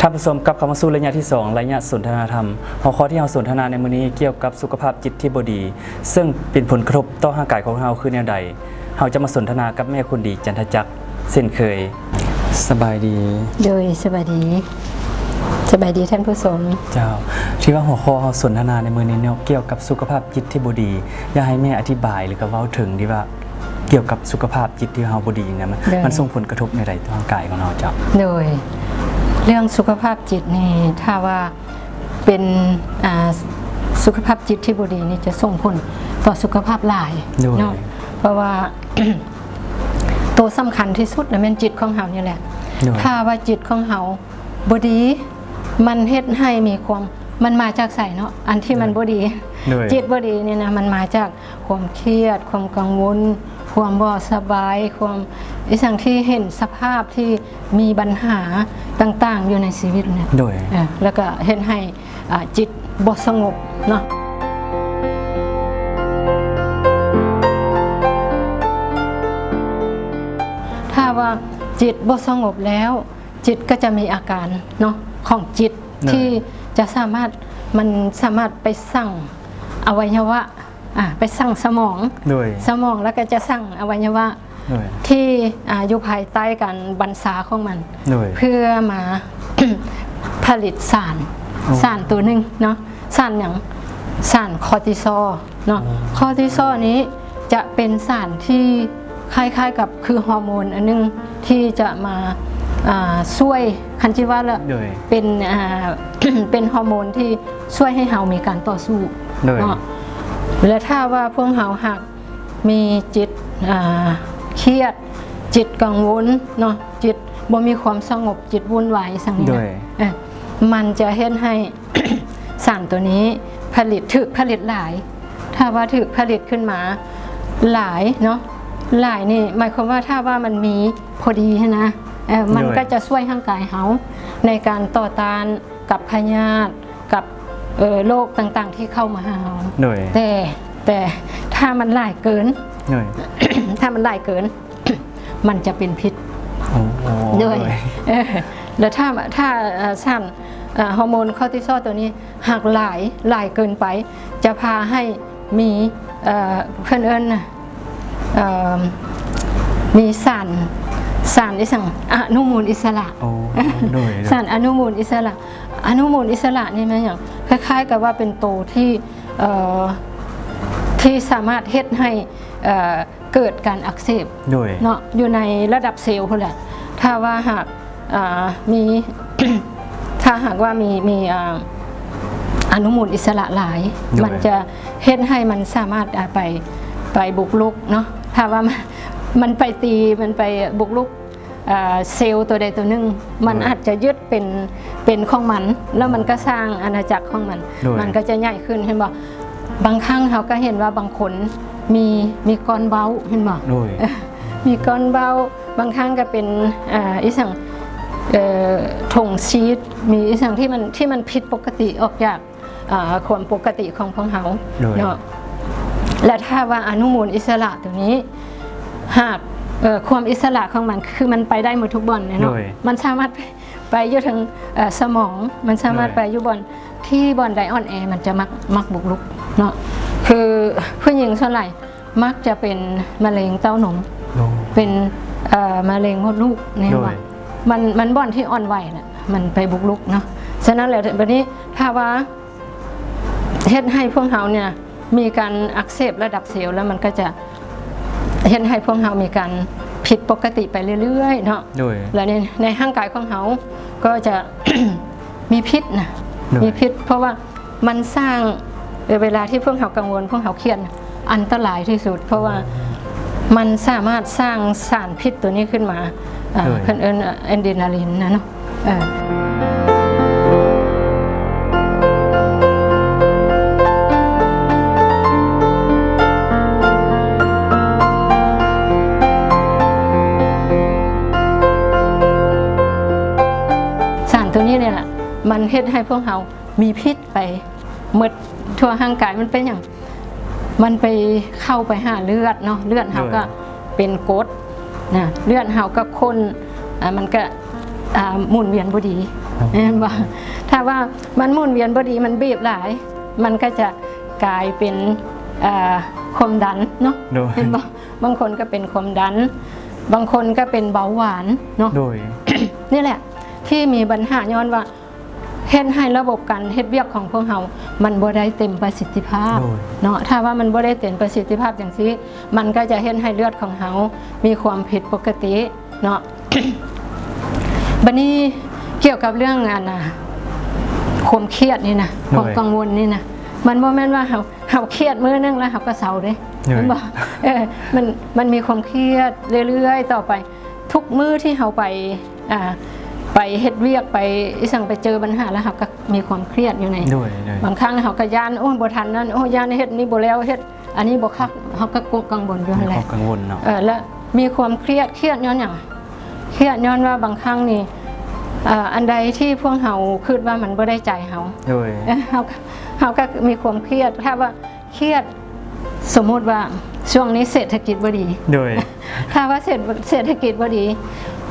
ທ່ານຜູ້ຊົມ ກັບເຂົ້າມາສູ່ໄລຍະທີສອງ ໄລຍະສົນທະນາທຳ. ຫົວຂໍ້ທີ່ເຮົາສົນທະນາໃນມື້ນີ້ກ່ຽວກັບສຸຂະພາບຈິດທີ່ບໍ່ດີ ເຊິ່ງເປັນຜົນກະທົບຕໍ່ຮ່າງກາຍຂອງເຮົາຄືແນວໃດ? ເຮົາຈະມາສົນທະນາກັບແມ່ຄົນດີ ຈັນທະຈັກ ເຊັ່ນເຄີຍ. ສະບາຍດີ. ໂດຍ ສະບາຍດີ ສະບາຍດີທ່ານຜູ້ຊົມ. ເຈົ້າ, ທີ່ວ່າຫົວຂໍ້ເຮົາສົນທະນາໃນມື້ນີ້ເນາະ ກ່ຽວກັບສຸຂະພາບຈິດທີ່ບໍ່ດີ, ຢາກໃຫ້ແມ່ອະທິບາຍ ຫຼື ກໍເວົ້າເຖິງທີ່ວ່າ ກ່ຽວກັບສຸຂະພາບຈິດທີ່ເຮົາບໍ່ດີນະ ມັນ ໂດຍ ມັນສົ່ງຜົນກະທົບແນວໃດຕໍ່ຮ່າງກາຍຂອງເຮົາເຈົ້າ? ໂດຍ ເລື່ອງສຸຂະພາບຈິດນີ້ ຖ້າວ່າເປັນ ອ່າ ສຸຂະພາບຈິດທີ່ບໍ່ດີນີ້ ຈະສົ່ງຜົນຕໍ່ສຸຂະພາບຫຼາຍ ໂດຍ ເນາະ ເພາະວ່າ ໂຕສຳຄັນທີ່ສຸດນະແມ່ນຈິດຂອງເຮົານີ້ແຫຼະ. ໂດຍ ຖ້າວ່າຈິດຂອງເຮົາ ບໍ່ດີ ມັນເຮັດໃຫ້ມີຄວາມ ມັນມາຈາກໃສເນາະ ອັນທີ່ມັນ ໂດຍ ບໍ່ດີ? ໂດຍ ຈິດບໍ່ດີນີ້ນະ ມັນມາຈາກຄວາມຄຽດ, ຄວາມກັງວົນ, ຄວາມບໍ່ສະບາຍ, ຄວາມອີ່ຫຍັງທີ່ເຫັນສະພາບທີ່ມີບັນຫາຕ່າງໆຢູ່ໃນຊີວິດນະ. ໂດຍ ເອີ ແລ້ວກໍເຮັດໃຫ້ ອ່າ ຈິດບໍ່ສະຫງົບເນາະ. ຖ້າວ່າຈິດບໍ່ສະຫງົບແລ້ວ ຈິດກໍຈະມີອາການເນາະ ຂອງຈິດ ໂດຍ ທີ່ຈະສາມາດ ມັນສາມາດໄປສັ່ງອະໄວຍະວະ ອ່າ ໄປສັ່ງສະໝອງ ໂດຍ ສະໝອງ ແລ້ວກໍຈະສັ່ງອະໄວຍະວະ ໂດຍ ທີ່ ອ່າ ຢູ່ພາຍໃຕ້ການບັນຊາຂອງມັນ ໂດຍ ເພື່ອມາ ຜະລິດສານ ໂອ້ ສານຕົວໜຶ່ງເນາະ. ສານຫຍັງ? ສານຄໍຕີຊອລເນາະ. ໂອ້ ຄໍຕີຊອລນີ້ຈະເປັນສານທີ່ ຄ້າຍໆກັບຄືຮໍໂມນອັນໜຶ່ງທີ່ຈະມາ ອ່າ ຊ່ວຍ ຄັນຊິວ່າລະ ໂດຍ ເປັນ ອ່າ ເປັນຮໍໂມນທີ່ຊ່ວຍໃຫ້ເຮົາມີການຕໍ່ສູ້ ໂດຍ ເນາະ. ແລະ ຖ້າວ່າພວກເຮົາຫາກມີຈິດ ອ່າ ຄຽດ, ຈິດກັງວົນເນາະ, ຈິດບໍ່ມີຄວາມສະຫງົບ, ຈິດວຸ່ນວາຍ ຈັ່ງນີ້ ໂດຍ ເອີ ມັນຈະເຮັດໃຫ້ ສານຕົວນີ້ຜະລິດ ຖືກຜະລິດຫຼາຍ. ຖ້າວ່າຖືກຜະລິດຂຶ້ນມາຫຼາຍເນາະ ຫຼາຍນີ້ໝາຍຄວາມວ່າ ຖ້າວ່າມັນມີພໍດີຫັ້ນນະ ເອີ ມັນ ໂດຍ ກໍຈະຊ່ວຍຮ່າງກາຍເຮົາໃນການຕໍ່ຕ້ານກັບພະຍາດ ກັບ ເອີ ໂລກຕ່າງໆທີ່ເຂົ້າມາຫາເຮົາ. ໂດຍ ແຕ່ ແຕ່ຖ້າມັນຫຼາຍເກີນ ໂດຍ ຖ້າມັນຫຼາຍເກີນ ມັນຈະເປັນພິດ. ໂອ້ ໂດຍ ໂດຍ ເອີ ແລ້ວຖ້າ ຖ້າ ເອີ ສານ ເອີ ຮໍໂມນຄໍຕີຊອລຕົວນີ້ຫາກຫຼາຍ ຫຼາຍເກີນໄປ ຈະພາໃຫ້ມີ ເອີ ເພິ່ນເອີ້ນ ເອີ ມີສານ ສານອີ່ຫຍັງ ອະນຸມູນອິດສະຫຼະ. ໂອ້ ໂດຍ ໂດຍ ສານອະນຸມູນອິດສະຫຼະ. ອະນຸມູນອິດສະຫຼະນີ້ແມ່ນຫຍັງ? ຄ້າຍໆກັບວ່າເປັນໂຕທີ່ ເອີ ທີ່ສາມາດເຮັດໃຫ້ ເອີ ເກີດການອັກເສບ ໂດຍ ເນາະ ຢູ່ໃນລະດັບເຊວພຸ້ນແຫຼະ. ຖ້າວ່າຫາກ ອ່າ ມີ ຖ້າຫາກວ່າມີ ມີ ອ່າ ອະນຸມູນອິດສະຫຼະຫຼາຍ ໂດຍ ມັນຈະເຮັດໃຫ້ມັນສາມາດ ອ່າ ໄປ ໄປບຸກລຸກເນາະ. ຖ້າວ່າມັນ ມັນໄປຕີ ມັນໄປບຸກລຸກ ເອີ ເຊວຕົວໃດຕົວໜຶ່ງ ມັນ ໂດຍ ອາດຈະຍຶດເປັນ ເປັນຂອງມັນ ແລ້ວມັນກໍສ້າງອານາຈັກຂອງມັນ ໂດຍ ມັນກໍຈະໃຫຍ່ຂຶ້ນ ເຫັນບໍ່? ບາງຄັ້ງເຮົາກໍເຫັນວ່າບາງຄົນມີ ມີກ້ອນເບົ້າ ເຫັນບໍ່? ໂດຍ ມີກ້ອນເບົ້າ ບາງຄັ້ງກໍເປັນ ເອີ ອີ່ຫຍັງ ເອີ ຖົງຊີດ ມີອີ່ຫຍັງທີ່ມັນ ທີ່ມັນຜິດປົກກະຕິອອກຈາກ ອ່າ ຄວາມປົກກະຕິຂອງພວກເຮົາ ໂດຍ ເນາະ. ແລະ ຖ້າວ່າອະນຸມູນອິດສະຫຼະຕົວນີ້ ຫາກ ເອີ ຄວາມອິດສະຫຼະຂອງມັນ ຄືມັນໄປໄດ້ໝົດທຸກບ່ອນເລີຍເນາະ ໂດຍ ມັນສາມາດໄປ ໄປຢູ່ເທິງ ເອີ ສະໝອງ ມັນສາມາດ ໂດຍ ໄປຢູ່ບ່ອນ ທີ່ບ່ອນໃດອ່ອນແອ ມັນຈະມັກ ມັກບຸກລຸກເນາະ. ຄືຜູ້ຍິງສ່ວນຫຼາຍມັກຈະເປັນມະເຮັງເຕົ້ານົມ ໂດຍ ເປັນ ເອີ ມະເຮັງມົດລູກນີ້ ໂດຍ ວ່າ ມັນ ມັນບ່ອນທີ່ອ່ອນໄຫວນະ ມັນໄປບຸກລຸກເນາະ. ສະນັ້ນແຫຼະ ບັດນີ້ຖ້າວ່າ ເຮັດໃຫ້ພວກເຮົາເນຍມີການອັກເສບລະດັບເຊວ ແລ້ວມັນກໍຈະເຮັດໃຫ້ພວກເຮົາມີການຜິດປົກກະຕິໄປເລື້ອຍໆເນາະ ໂດຍ ແລ້ວໃນ ໃນຮ່າງກາຍຂອງເຮົາກໍຈະມີພິດນະ ໂດຍ ມີພິດ ເພາະວ່າມັນສ້າງ ເວລາທີ່ພວກເຮົາກັງວົນ ພວກເຮົາຄຽດ ອັນຕະລາຍທີ່ສຸດ ເພາະວ່າ ໂອ້ ມັນສາມາດສ້າງສານພິດຕົວນີ້ຂຶ້ນມາ ເອີ ໂດຍ ເພິ່ນເອີ້ນ ອາ ແອນດຣີນາລີນນະເນາະ. ເອີ ສານຕົວນີ້ນີ້ລະ ມັນເຮັດໃຫ້ພວກເຮົາມີພິດໄປໝົດທົ່ວຮ່າງກາຍ. ມັນເປັນຫຍັງ? ມັນໄປ ເຂົ້າໄປຫາເລືອດເນາະ ເລືອດເຮົາ ໂດຍ ກໍເປັນກົດນະ ເລືອດເຮົາກໍຂຸ້ນ ອ່າ ມັນກໍ ອ່າ ໝູນວຽນບໍ່ດີ ແມ່ນບໍ່? ຖ້າວ່າມັນໝູນວຽນບໍ່ດີ ມັນບີບຫຼາຍ ມັນກໍຈະກາຍເປັນ ເອີ່ ຄວາມດັນເນາະ ໂດຍ ແມ່ນບໍ່? ບາງຄົນກໍເປັນຄວາມດັນ ບາງຄົນກໍເປັນເບົາຫວານເນາະ ໂດຍ ນີ້ແຫຼະທີ່ມີບັນຫາ ຍ້ອນວ່າເຮັດໃຫ້ລະບົບການເຮັດວຽກຂອງພວກເຮົາ ມັນບໍ່ໄດ້ເຕັມປະສິດທິພາບ ໂດຍ ເນາະ. ຖ້າວ່າມັນບໍ່ໄດ້ເຕັມປະສິດທິພາບຈັ່ງຊີ້ ມັນກໍຈະເຮັດໃຫ້ເລືອດຂອງເຮົາມີຄວາມຜິດປົກກະຕິເນາະ. ບັດນີ້ກ່ຽວກັບເລື່ອງອັນນ່າ ຄວາມຄຽດນີ້ນະ ໂດຍ ຄວາມກັງວົນນີ້ນະ ມັນບໍ່ແມ່ນວ່າເຮົາ ເຮົາຄຽດມື້ໜຶ່ງແລ້ວເຮົາກໍເຊົາເດ້ ໂດຍ ແມ່ນບໍ່? ເອີ ມັນ ມັນມີຄວາມຄຽດເລື້ອຍໆຕໍ່ໄປ ທຸກມື້ທີ່ເຮົາໄປ ອ່າ ໄປເຮັດວຽກ ໄປອີ່ຫຍັງ ໄປເຈີບັນຫາ ແລ້ວເຮົາກໍມີຄວາມຄຽດຢູ່ໃນ ໂດຍ ໂດຍ ບາງຄັ້ງເຮົາກໍຢ້ານ ໂອ້ ບໍ່ທັນນັ້ນ ໂອ້ ຢ້ານເຮັດນີ້ບໍ່ແລ້ວ ເຮັດອັນນີ້ບໍ່ຄັກ ເຮົາກໍກັງວົນຢູ່ຫັ້ນແຫຼະ ມີຄວາມກັງວົນເນາະ ເອີ ແລະມີຄວາມຄຽດ ຄຽດຍ້ອນຫຍັງ? ຄຽດຍ້ອນວ່າບາງຄັ້ງນີ້ ເອີ ອັນໃດທີ່ພວກເຮົາຄິດວ່າມັນບໍ່ໄດ້ໃຈເຮົາ ໂດຍ ເອີ ເຮົາ ເຮົາກໍມີຄວາມຄຽດ ຖ້າວ່າ ຄຽດ ສົມມຸດວ່າຊ່ວງນີ້ເສດຖະກິດບໍ່ດີ ໂດຍ ຖ້າວ່າເສດ ເສດຖະກິດບໍ່ດີ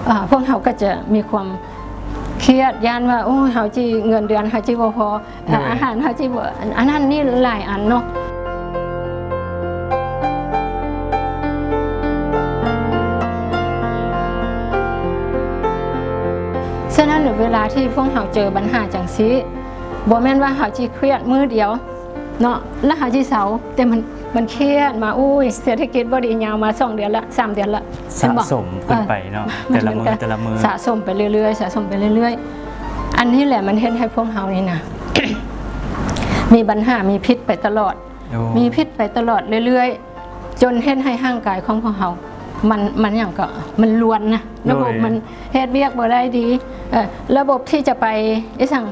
ເອີ ພວກເຮົາກໍຈະມີຄວາມຄຽດ ຢ້ານວ່າ ໂອ້ ເຮົາຊິ ເງິນເດືອນເຮົາຊິບໍ່ພໍ ໂດຍ ອາຫານເຮົາຊິບໍ່ ອັນນັ້ນນີ້ຫຼາຍອັນເນາະ. ສະນັ້ນ ເວລາທີ່ພວກເຮົາເຈີບັນຫາຈັ່ງຊີ້ ບໍ່ແມ່ນວ່າເຮົາຊິຄຽດມື້ດຽວ ເນາະ ແລ້ວເຮົາຊິເຊົາ ແຕ່ມັນ ມັນຄຽດມາ ໂອ້ຍ ເສດຖະກິດບໍ່ດີ ຍາວມາສອງເດືອນລະ ສາມເດືອນລະ ສະສົມຂຶ້ນໄປເນາະ ເອີ ແຕ່ລະມື້ ແຕ່ລະມື້ ສະສົມໄປເລື້ອຍໆ ສະສົມໄປເລື້ອຍໆ ອັນນີ້ແຫຼະມັນເຮັດໃຫ້ພວກເຮົານີ້ນະ ມີບັນຫາ ມີພິດໄປຕະຫຼອດ ໂອ້ ມີພິດໄປຕະຫຼອດເລື້ອຍໆ ຈົນເຮັດໃຫ້ຮ່າງກາຍຂອງພວກເຮົາ ມັນ ມັນຫຍັງກໍ ມັນລວນນະ ໂດຍ ລະບົບມັນເຮັດວຽກບໍ່ໄດ້ດີ ເອີ ລະບົບທີ່ຈະໄປ ອີ່ຫຍັງ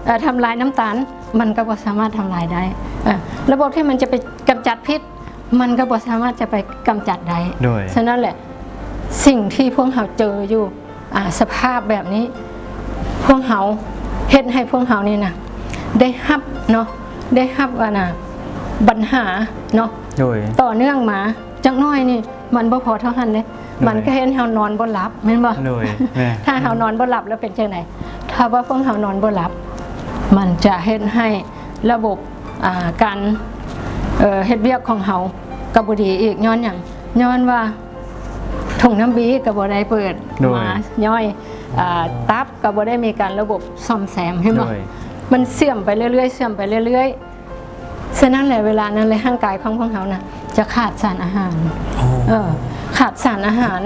ເອີ ທຳລາຍນ້ຳຕານ ມັນກໍບໍ່ສາມາດທຳລາຍໄດ້ ເອີ ລະບົບທີ່ມັນຈະໄປກຳຈັດພິດ ມັນກໍບໍ່ສາມາດຈະໄປກຳຈັດໄດ້ ໂດຍ ສະນັ້ນແຫຼະ ສິ່ງທີ່ພວກເຮົາເຈີຢູ່ ອາ ສະພາບແບບນີ້ ພວກເຮົາ ເຮັດໃຫ້ພວກເຮົານີ້ນະ ໄດ້ຮັບເນາະ ໄດ້ຮັບ ອັນນ່າ ບັນຫາເນາະ ໂດຍ ຕໍ່ເນື່ອງມາ ຈັກໜ້ອຍນີ້ ມັນບໍ່ພໍເທົ່າຫັ້ນເດ້ ໂດຍ ມັນກໍເຮັດໃຫ້ເຮົານອນບໍ່ຫຼັບ ແມ່ນບໍ່? ໂດຍ ແມ່ນ ຖ້າເຮົານອນບໍ່ຫຼັບແລ້ວເປັນຈັ່ງໃດ? ຖ້າວ່າພວກເຮົານອນບໍ່ຫຼັບ ມັນຈະເຮັດໃຫ້ລະບົບ ອ່າ ການ ເອີ ເຮັດວຽກຂອງເຮົາກໍບໍ່ດີອີກ ຍ້ອນຫຍັງ? ຍ້ອນວ່າຖົງນ້ຳບີກໍບໍ່ໄດ້ເປີດ ໂດຍ ມາຍ່ອຍ ອ່າ ຕັບກໍບໍ່ໄດ້ມີການລະບົບສ້ອມແຊມ ເຫັນບໍ່? ໂດຍ ມັນເສື່ອມໄປເລື້ອຍໆ ເສື່ອມໄປເລື້ອຍໆ ສະນັ້ນແຫຼະ ເວລານັ້ນແຫຼະ ຮ່າງກາຍຂອງພວກເຮົານະ ຈະຂາດສານອາຫານ ໂອ້ ເອີ ຂາດສານອາຫານ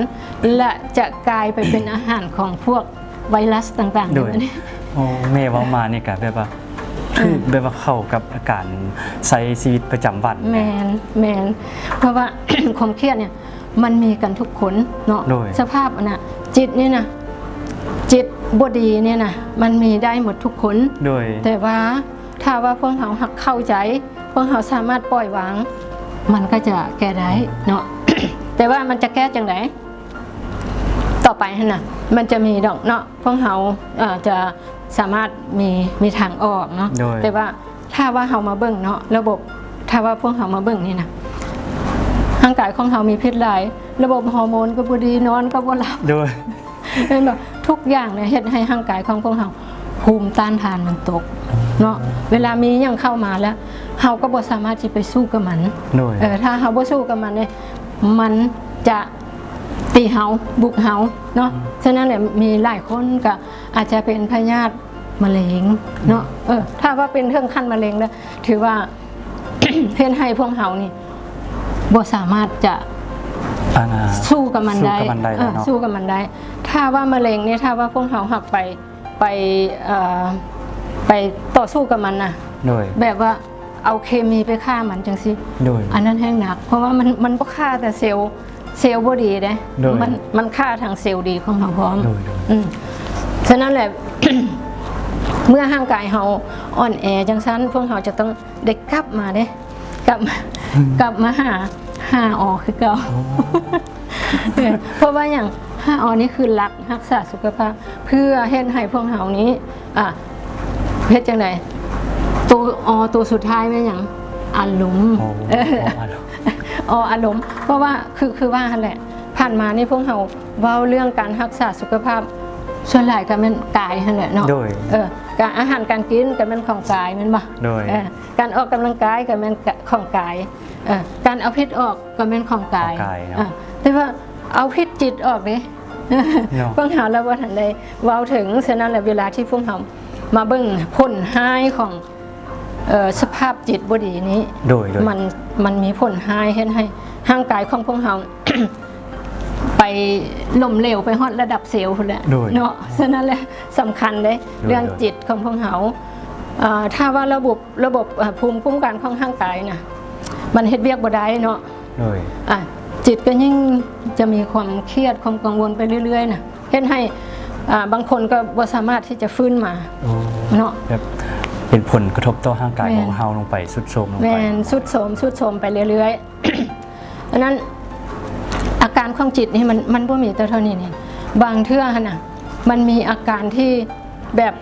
ແລະ ຈະກາຍໄປເປັນອາຫານຂອງພວກໄວຣັສຕ່າງໆ ໂດຍ ແບບນີ້ ໂອ້ ແມ່ເວົ້າມານີ້ກະແບບວ່າ ເອີ ຖືກແບບວ່າເຂົ້າກັບອາການໃຊ້ຊີວິດປະຈຳວັນ ແມ່ນ ແມ່ນ ເພາະວ່າ ຄວາມຄຽດນີ້ ມັນມີກັນທຸກຄົນເນາະ ໂດຍ ສະພາບອັນນ່າ ຈິດນີ້ນະ ຈິດບໍ່ດີນີ້ນະ ມັນມີໄດ້ໝົດທຸກຄົນ ໂດຍ ແຕ່ວ່າ ຖ້າວ່າພວກເຮົາຫາກເຂົ້າໃຈ ພວກເຮົາສາມາດປ່ອຍວາງ ມັນກໍຈະແກ້ໄດ້ເນາະ ແຕ່ວ່າມັນຈະແກ້ຈັ່ງໃດ? ຕໍ່ໄປຫັ້ນນະ ມັນຈະມີດອກເນາະ ພວກເຮົາ ເອີ ຈະສາມາດມີ ມີທາງອອກເນາະ ໂດຍ ແຕ່ວ່າ ຖ້າວ່າເຮົາມາເບິ່ງເນາະ ລະບົບ ຖ້າວ່າພວກເຮົາມາເບິ່ງນີ້ນະ ຮ່າງກາຍຂອງເຮົາມີພິດຫຼາຍ ລະບົບຮໍໂມນກໍບໍ່ດີ ນອນກໍບໍ່ຫຼັບ ໂດຍ ແມ່ນບໍ່? ທຸກຢ່າງເນຍເຮັດໃຫ້ຮ່າງກາຍຂອງພວກເຮົາ ພູມຕ້ານທານມັນຕົກເນາະ ເວລາມີຫຍັງເຂົ້າມາແລ້ວ ເຮົາກໍບໍ່ສາມາດທີ່ໄປສູ້ກັບມັນ ໂດຍ ເອີ ຖ້າເຮົາບໍ່ສູ້ກັບມັນເນຍ ມັນຈະຕີເຮົາ ບຸກເຮົາເນາະ ອືມ ສະນັ້ນແຫຼະ ມີຫຼາຍຄົນກໍອາດຈະເປັນພະຍາດ ມະເຮັງເນາະ ເອີ ຖ້າວ່າເປັນເຖິງຂັ້ນມະເຮັງແລ້ວ ຖືວ່າ ເຮັດໃຫ້ພວກເຮົານີ້ບໍ່ສາມາດຈະ ອັນນ່າ ສູ້ກັບມັນໄດ້ ສູ້ກັບມັນໄດ້ ເອີ ແລ້ວເນາະ ສູ້ກັບມັນໄດ້ ຖ້າວ່າມະເຮັງນີ້ ຖ້າວ່າພວກເຮົາຫາກໄປ ໄປ ເອີ ໄປຕໍ່ສູ້ກັບມັນນະ ໂດຍ ແບບວ່າເອົາເຄມີໄປຂ້າມັນຈັ່ງຊີ້ ໂດຍ ອັນນັ້ນແຮງໜັກ ເພາະວ່າມັນ ມັນບໍ່ຂ້າແຕ່ເຊວ ເຊວບໍ່ດີເດ້ ໂດຍ ມັນ ມັນຂ້າທັງເຊວດີຂອງເຮົາພ້ອມ ໂດຍ ໂດຍ ອືມ ສະນັ້ນແຫຼະ ເມື່ອຮ່າງກາຍເຮົາອ່ອນແອຈັ່ງຊັ້ນ ພວກເຮົາຈະຕ້ອງໄດ້ກັບມາເດ້ ກັບມາ ອືມ ກັບມາຫາ ຫ້າ ອໍ ຄືເກົ່າ ໂອ້ ເອີ ເພາະວ່າຫຍັງ? ຫ້າ ອໍ ນີ້ຄືຫຼັກຮັກສາສຸຂະພາບ ເພື່ອເຮັດໃຫ້ພວກເຮົານີ້ ອ່າ ເຮັດຈັ່ງໃດ? ໂຕ ອໍ ໂຕສຸດທ້າຍແມ່ນຫຍັງ? ອາລົມ ໂອ້ ເອີ ອໍ ອາລົມ ອໍ ອາລົມ ເພາະວ່າ ຄື ຄືວ່າຫັ້ນແຫຼະ ຜ່ານມານີ້ພວກເຮົາເວົ້າເລື່ອງການຮັກສາສຸຂະພາບ ສ່ວນຫຼາຍກໍແມ່ນກາຍຫັ້ນແຫຼະເນາະ ໂດຍ ເອີ ການ ອາຫານການກິນກໍແມ່ນຂອງກາຍແມ່ນບໍ່ ໂດຍ ເອີ ການອອກກຳລັງກາຍກໍແມ່ນຂອງກາຍ ເອີ ການເອົາພິດອອກກໍແມ່ນຂອງກາຍ ຂອງກາຍເນາະ ເອີ ແຕ່ວ່າເອົາພິດຈິດອອກເດ້ ເນາະ ພວກເຮົາລະບໍ່ທັນໄດ້ເວົ້າເຖິງ. ສະນັ້ນແຫຼະ ເວລາທີ່ພວກເຮົາມາເບິ່ງຜົນຮ້າຍຂອງ ເອີ ສະພາບຈິດບໍ່ດີນີ້ ໂດຍ ໂດຍ ມັນ ມັນມີຜົນຮ້າຍເຮັດໃຫ້ຮ່າງກາຍຂອງພວກເຮົາ ໄປລົ້ມເຫຼວໄປຮອດລະດັບເຊວພຸ້ນແຫຼະ ໂດຍ ເນາະ. ສະນັ້ນແຫຼະ ສຳຄັນເດ້ ໂດຍ ເລື່ອງ ໂດຍ ຈິດຂອງພວກເຮົາ ເອີ ຖ້າວ່າລະບົບ ລະບົບ ເອີ ພູມຄຸ້ມກັນຂອງຮ່າງກາຍນະ ມັນເຮັດວຽກບໍ່ໄດ້ເນາະ ໂດຍ ອ່າ ຈິດກໍຍິ່ງຈະມີຄວາມຄຽດ ຄວາມກັງວົນໄປເລື້ອຍໆນະ ເຮັດໃຫ້ ອ່າ ບາງຄົນກໍບໍ່ສາມາດທີ່ຈະຟື້ນມາ ໂອ້ ເນາະ ແບບເປັນຜົນກະທົບຕໍ່ຮ່າງກາຍ ແມ່ນ ຂອງເຮົາລົງໄປ ຊຸດໂຊມລົງໄປ ແມ່ນ ຊຸດໂຊມ ຊຸດໂຊມໄປເລື້ອຍໆ. ອັນນັ້ນ ອາການຂອງຈິດນີ້ມັນ ມັນບໍ່ມີແຕ່ເທົ່ານີ້ນີ້ ບາງເທື່ອຫັ້ນນະ ມັນມີອາການທີ່ແບບ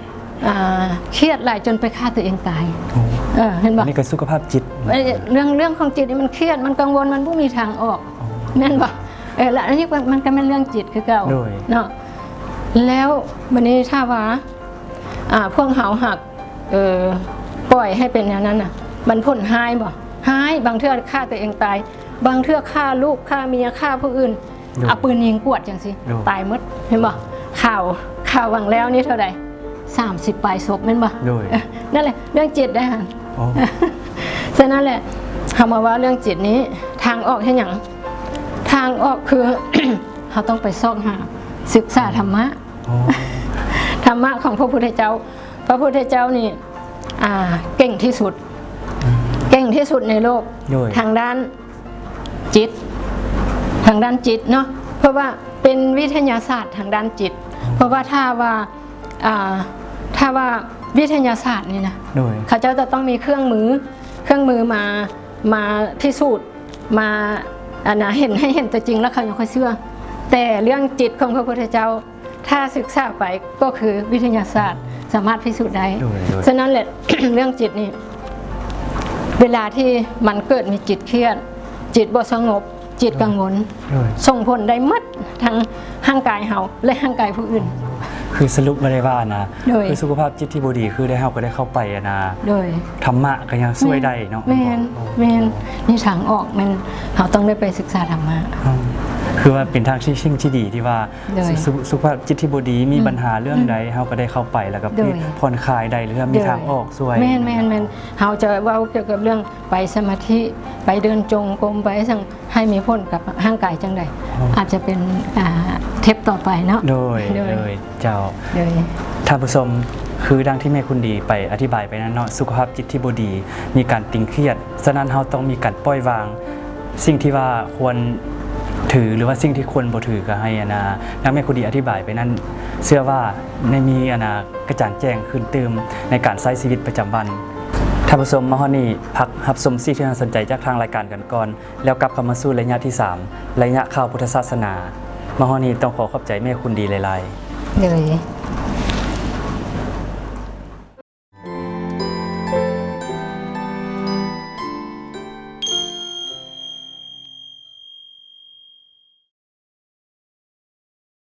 ອ່າ ຄຽດຫຼາຍຈົນໄປຂ້າຕົວເອງຕາຍ ໂອ້ ເອີ ເຫັນບໍ່ ອັນນີ້ກໍສຸຂະພາບຈິດ ເອີ ເລື່ອງ ເລື່ອງຂອງຈິດນີ້ມັນຄຽດ ມັນກັງວົນ ມັນບໍ່ມີທາງອອກ ໂອ້ ແມ່ນບໍ່ ເອີ ລະອັນນີ້ມັນ ມັນກໍແມ່ນເລື່ອງຈິດຄືເກົ່າ ໂດຍ ເນາະ. ແລ້ວບັດນີ້ຖ້າວ່າ ອ່າ ພວກເຮົາຫາກ ເອີ ປ່ອຍໃຫ້ເປັນແນວນັ້ນນະ ມັນຜົນຮ້າຍບໍ່? ຮ້າຍ ບາງເທື່ອຂ້າຕົວເອງຕາຍ ບາງເທື່ອຂ້າລູກ ຂ້າເມຍ ຂ້າຜູ້ອື່ນ ໂດຍ ເອົາປືນຍິງກວດຈັ່ງຊີ້ ໂດຍ ຕາຍໝົດ ເຫັນບໍ່? ຂ່າວ ຂ່າວຫວ່າງແລ້ວນີ້ເທົ່າໃດ? ສາມສິບປາຍສົບແມ່ນບໍ່? ໂດຍ ເອີ ນັ້ນແຫຼະ ເລື່ອງຈິດໄດ໋ຫັ້ນ ໂອ້ ສະນັ້ນແຫຼະ ເຮົາມາເວົ້າເລື່ອງຈິດນີ້ ທາງອອກເຮັດຫຍັງ? ທາງອອກຄື ເຮົາຕ້ອງໄປຊອກຫາສຶກສາທຳມະ ໂອ້ ທຳມະຂອງພະພຸດທະເຈົ້າ. ພະພຸດທະເຈົ້ານີ້ ອ່າ ເກັ່ງທີ່ສຸດ ອືມ ເກັ່ງທີ່ສຸດໃນໂລກ ໂດຍ ທາງດ້ານ ຈິດ ທາງດ້ານຈິດເນາະ ເພາະວ່າເປັນວິທະຍາສາດທາງດ້ານຈິດ ເພາະວ່າຖ້າວ່າ ອ່າ ຖ້າວ່າວິທະຍາສາດນີ້ນະ ໂດຍ ເຂົາເຈົ້າຈະຕ້ອງມີເຄື່ອງມື ເຄື່ອງມືມາ ມາພິສູດ ມາ ອັນນະ ເຫັນ ໃຫ້ເຫັນຕົວຈິງ ແລ້ວເຂົາຍັງຄ່ອຍເຊື່ອ ແຕ່ເລື່ອງຈິດຂອງພະພຸດທະເຈົ້າ ຖ້າສຶກສາໄປກໍຄືວິທະຍາສາດສາມາດພິສູດໄດ້ ໂດຍ ໂດຍ ສະນັ້ນແຫຼະ ເລື່ອງຈິດນີ້ ເວລາທີ່ມັນເກີດມີຈິດຄຽດ ຈິດບໍ່ສະຫງົບ ຈິດກັງວົນ ໂດຍ ໂດຍ ສົ່ງຜົນໄດ້ໝົດ ທັງຮ່າງກາຍເຮົາ ແລະ ຮ່າງກາຍຜູ້ອື່ນ ຄືສະຫຼຸບມາໄດ້ວ່ານະ ໂດຍ ຄືສຸຂະພາບຈິດທີ່ບໍ່ດີ ຄືໄດ້ ເຮົາກໍໄດ້ເຂົ້າໄປ ອັນນະ ໂດຍ ທຳມະກໍຍັງຊ່ວຍໄດ້ເນາະ ແມ່ນ ໂອ້ ແມ່ນ ໂອ້ ນີ້ທາງອອກແມ່ນ ເຮົາຕ້ອງໄດ້ໄປສຶກສາທຳມະ ອືມ ຄືວ່າເປັນທາງທີ່ ສິ່ງທີ່ດີທີ່ວ່າ ໂດຍ ສຸ ສຸຂະພາບຈິດທີ່ບໍ່ດີ ມີ ອືມ ບັນຫາເລື່ອງໃດ ອືມ ເຮົາກໍໄດ້ເຂົ້າໄປ ແລ້ວກໍ ໂດຍ ຜ່ອນຄາຍໄດ້ ຫຼືວ່າມີ ໂດຍ ທາງອອກຊ່ວຍ ແມ່ນ ແມ່ນ ແມ່ນ ເຮົາຈະເວົ້າກ່ຽວກັບເລື່ອງໄປສະມາທິ ໄປເດີນຈົງກົມ ໄປຈັ່ງ ໃຫ້ມີຜົນກັບຮ່າງກາຍຈັ່ງໃດ ອໍ ອາດຈະເປັນ ອ່າ ເທັບຕໍ່ໄປເນາະ ໂດຍ ໂດຍ ໂດຍ ເຈົ້າ ໂດຍ ທ່ານຜູ້ຊົມ ຄືດັ່ງທີ່ແມ່ຄຸນດີໄປອະທິບາຍໄປນັ້ນເນາະ ສຸຂະພາບຈິດທີ່ບໍ່ດີ ມີການຕຶງຄຽດ ສະນັ້ນເຮົາຕ້ອງມີການປ່ອຍວາງ ສິ່ງທີ່ວ່າຄວນຖື ຫຼືວ່າສິ່ງທີ່ຄວນບໍ່ຖື ກໍໃຫ້ ອັນນະ ດັ່ງແມ່ຄຸນດີອະທິບາຍໄປນັ້ນ ເຊື່ອວ່າໄດ້ມີ ອັນນະ ກະຈ່າງແຈ້ງຂຶ້ນຕື່ມໃນການໃຊ້ຊີວິດປະຈຳວັນ. ທ່ານຜູ້ຊົມ ມາຮອດນີ້ ພັກຮັບຊົມສິ່ງທີ່ໜ້າສົນໃຈຈາກທາງລາຍການກັນກ່ອນ ແລ້ວກັບເຂົ້າມາສູ່ໄລຍະທີສາມ ໄລຍະຂ່າວພຸດທະສາສະໜາ. ມາຮອດນີ້ຕ້ອງຂໍຂອບໃຈແມ່ຄຸນດີຫຼາຍໆ ໂດຍ